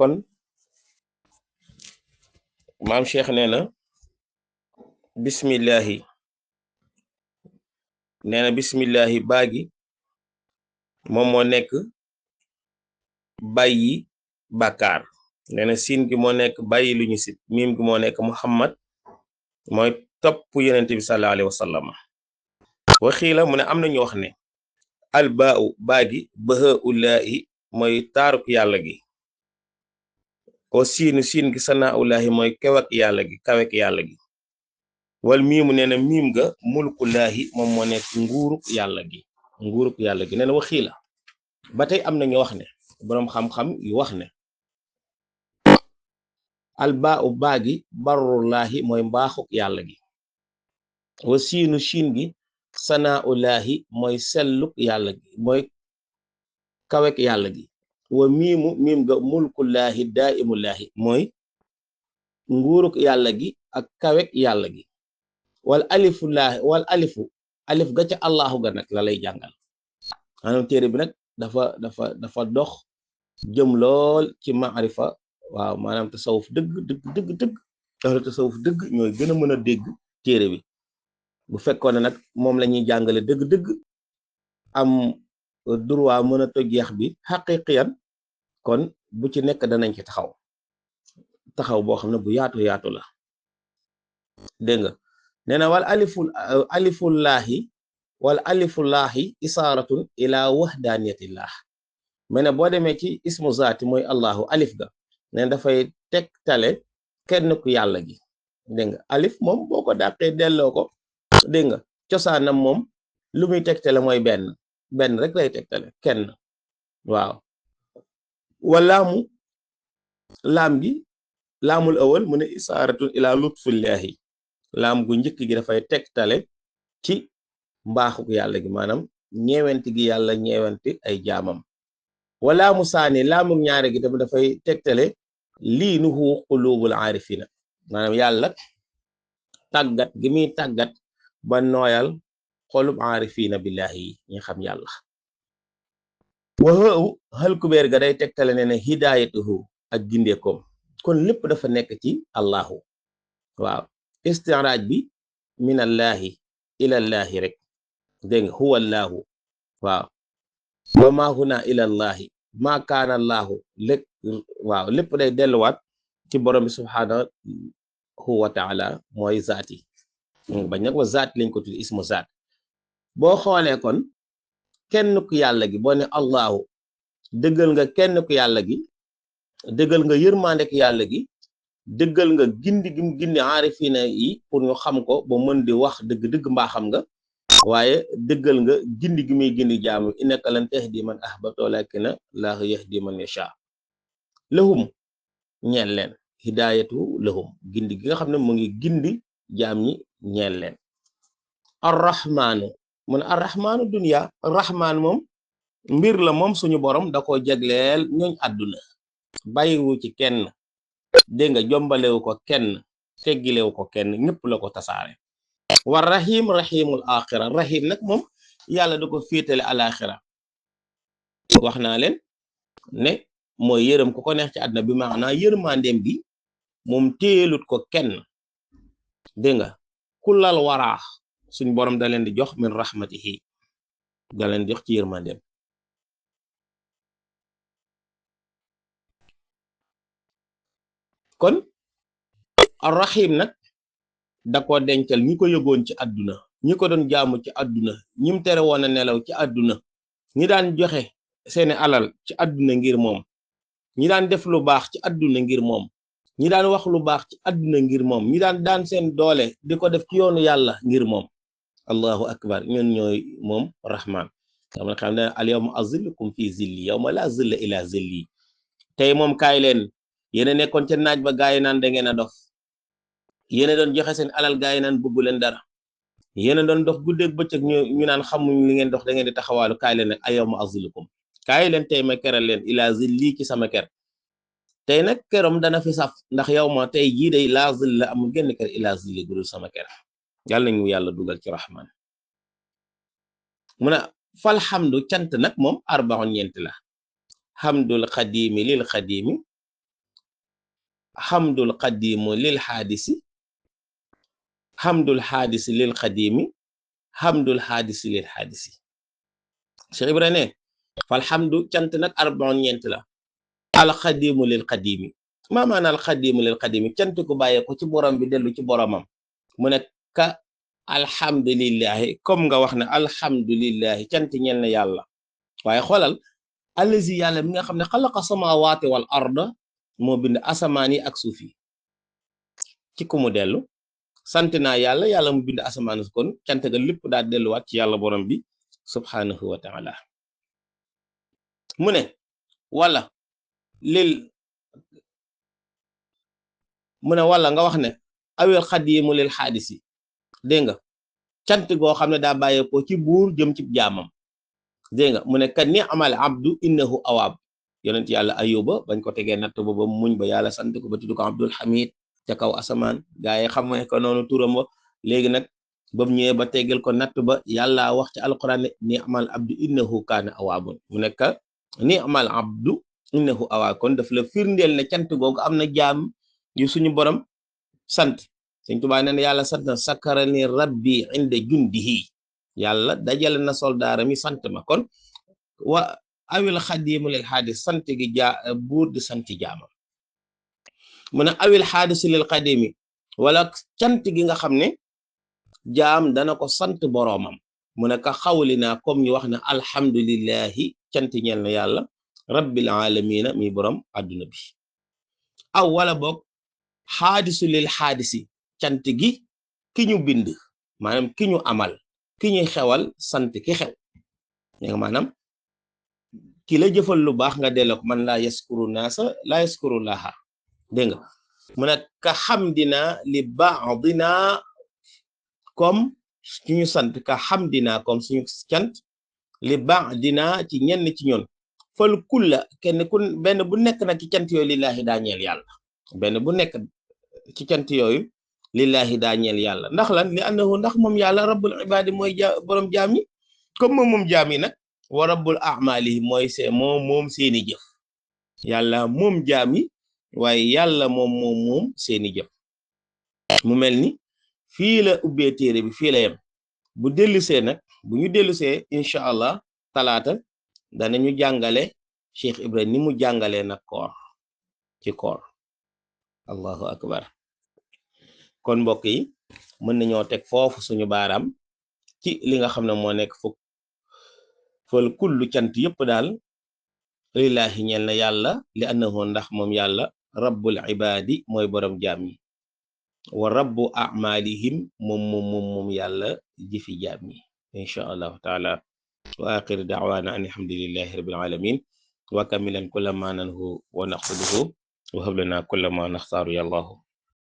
kon maam Cheikh nee na bismillahi baagi moom moo nekk bàyyi bàkkaar nee na siin gi moo nekk bàyyi lu ñu sit miim gi moo nekk Muhammad mooy topp yonent bi sallallahu alayhi wa sallam waxiila mu ne am na ñu wax ne albaau baagi bahaullaahi mooy taaruk yàlla gi o siin gi sanaullaahi mooy kewek yàlla gi wal miimu nee na miim ga mulkullaahi moom moo nekk nguuruk yàlla gi nee na waxiila ba tey am na ñu wax ne boroom xam-xam yu wax ne albaau baagi barrullaahi mooy mbaaxuk yàlla gi wa siin gi sanaullaahi mooy selluk yàlla gi mooy kawek yàlla gi wa miim ga mulkullaahi daaimullaahi mooy nguuruk yàlla gi ak kawek yàlla gi wal alif ga ca allahu ga nag la lay jàngal maanaam téere bi nag dafa dox jëm lool ci maarifa waaw maanaam tasawuf dëgg ahlu tasawuf dëgg ñooy gën a mën a dégg téere bi bu fekkoon ne nag moom la ñuy jàngale dëgg am droit mën a tojeex bi xaqiqiyan kon bu ci nekk danañ ci taxaw boo xam ne bu yaatu la dégg nga nee na wal alifullaahi isaaratun ila wahdaniyatillah mais ne boo demee ci ismu zaati mooy allahu alif ga ne dafay tegtale kenn ku yàlla gi dégg nga alif moom boo ko dàqee delloo ko dégg nga cosaanam moom lu muy tegtale mooy benn rek lay tegtale kenn waaw walaamu laam gi laamul awal mu ne isaaratun ila lutfullaahi laam gu njëkk gi dafay tegtale ci mbaaxuk yàlla gi maanaam ñeewenti gi yàlla ñeewenti ay jaamam walaamu saani laamu ñaare gi tamit dafay tegtale liinuhu qulubul aarifina maanaam yàlla tàggat gi muy tàggat ba nooyal xolub aarifina billahi yi ñi xam yàlla waxëw xal kubeer ga day tegtale ne ne hidaayatuhu ak gindeekoom kon lépp dafa nekk ci allahu waaw istiraaj bi minallahi ilallahi rek dégg nga huwa allahu waaw wa ma huna ilallahi ma kaana allahu lépp waaw lépp day delluwaat ci borom bi subhanahu wa taala mooy zaati bañ nag wa zaati lañ ko tudd ismu zaat boo xoolee kon kenn ku yàlla gi boo ne allahu dëggal nga kenn ku yàlla gi dëggal nga yërmandek yàlla gi dëggal nga gindi aarifina yi pour ñu xam ko ba mën di wax dëgg mbaa xam nga waaye dëggal nga gindi gi muy gindi jaamu innaka lan tahdi man ahbabta walakinna Allahu yahdi man yasha lahum ñeel leen hidaayatu lahum gindi gi nga xam ne mu ngi gindi jaam ñi ñeel leen arrahmaanu mu ne arrahmaanu dunya arrahmaan moom mbir la moom suñu borom da ko jagleel ñooñ àdduna bàyyiwu ci kenn dégg nga jombalewu ko kenn teggilewu ko kenn ñëpp la ko tasaare war rahimul axira rahim nag moom yàlla da ko féetale alaxira wax naa leen ne mooy yërëm ku ko neex ci àdduna bi maanaam yërmandeem gi moom téelut ko kenn dégg nga kulal waraax suñ borom da leen di jox min rahmatihi da leen di jox ci yërmandeem kon arrahim nag da ko dencal ñi ko yëgoon ci àdduna ñi ko doon jaamu ci àdduna ñim tere woon a nelaw ci àdduna ñi daan joxe seeni alal ci àdduna ngir moom ñi daan def lu baax ci àdduna ngir moom ñi daan wax lu baax ci àdduna ngir moom ñi daan seen doole di ko def ci yoonu yàlla ngir moom allahu akbar ñun ñooy moom rahman dama xam ne al yawma azillukum fi zilli yawma la zilla ila zilli tey moom kaay leen yéena nekkoon ca naaj ba gaay naan da ngeen a dof yéena doon joxe seen alal gaay naan bëggu leen dara yéena doon dox guddeeg bëccëg ñu naan xamuñ li ngeen dox da ngeen di taxawaalu kaay leen nag al yawma azillukum kaay leen tey ma keral leen ila zilli ci sama ker tey nag kerom dana fi saf ndax yow ma tey jii day laa zilla amul genn ker ila zilli gudul sama ker yàlla nañu yàlla dugal ci rahman mu ne fal xamdu cant nag moom arbaxu ñeent la xamdul xadimi lil xadimi hamdul qadimu lil hadisi hamdul hadisi lil qadimi hamdul hadisi lil hadisi. Cheikh Ibra ne fal hamdu cant nag arbaon ñeent la. Al qadimu lil qadimi maa maana al qadimu lil qadimi cant ku bàyyee ko ci borom bi dellu ci boromam mu ne ka alhamdulillahi comme nga wax ne alhamdulillahi cant ñeel na yàlla waaye xoolal allazi yàlla mi nga xam ne xalaqa samaawaati wal arda moo bind asamaan yi ak suuf yi ci ku mu dellu sant naa yàlla yàlla mu bind asamaan kon cant ga lépp daal delluwaat ci yàlla borom bi subhanahu wa taala mu ne wala nga wax ne awil xadimu lil xaadisi dégg nga cant goo xam ne daa bàyyeekoo ci buur jëm ci jaamam dégg nga mu ne kat ni amal abdu innahu awaab yonent yàlla ayuba bañ ko tegee natt ba muñ ba yàlla sant ko ba tudd ko abdul hamid ca kaw asamaan gaa yi xam ne ko noonu turam wa léegi nag ba mu ñëwee ba teggal ko natt ba yàlla wax ci alquran ne ni amal abdu innahu kaana awaabun mu nekk ni amal abdu innahu awaab kon daf la firndeel ne cant googu am na jaam yu suñu borom sant Sëñ Tuubaa nee na yàlla sant na sakarani rabbi inda jundihi yàlla dajale na soldaara mi sant ma kon wa awil xadimu lil xaadis sant gi buur di sant jaamam mu ne awil xaadis lil xadimi wala cant gi nga xam ne jaam dana ko sant boroomam mu ne ka xawli naa comme ñu wax ne alhamdulillahi cant ñeel na yàlla rabbil alamina mi borom adduna bi aw wala boog xaadisu lil xaadisi cant gi ki ñu bind maanaam ki ñu amal ki ñuy xewal sant ki xew nga maanaam ki la jëfal lu baax nga delloo ko man laa yaskuru naasa laa yaskuru laha dégg nga mu ne ka xamdina li baadina comme suñu sant ka xamdina comme suñu cant li baadina ci ñenn ci ñoon fal kulla kenn ku benn bu nekk nag ci cant yooyu lillahi daa ñeel yàlla benn bu nekk ci cant yooyu lillahi daa ñeel yàlla ndax lan li annahu ndax moom yàlla rabbul ibaadi mooy borom jaam yi comme moom jaam yi nag wa rabbul a'maali mooy moom seeni jëf yàlla moom jaam yi waaye yàlla moom seeni jëf mu mel ni fii la ubbee téere bi fii la yem bu dellusee nag bu ñu dellusee incha allah talaata danañu jàngale Cheikh Ibrahima ni mu jàngalee nag koor ci koor allahu akbar kon mbokk yi mën nañoo teg foofu suñu baaraam ci li nga xam ne moo nekk fukk fal kullu cant yëpp daal lillahi ñeel na yàlla li annahu ndax moom yàlla rabbul ibaadi mooy borom jaam yi wa rabbu a'malihim moom yàlla jëfi jaam yi insha allahu taala wa akhir da'wana an alhamdulillahi rabbil alamin wa kamilan kulla ma nanhu wa naqsuduhu wa hab lana kulla ma nakhtaru ya allah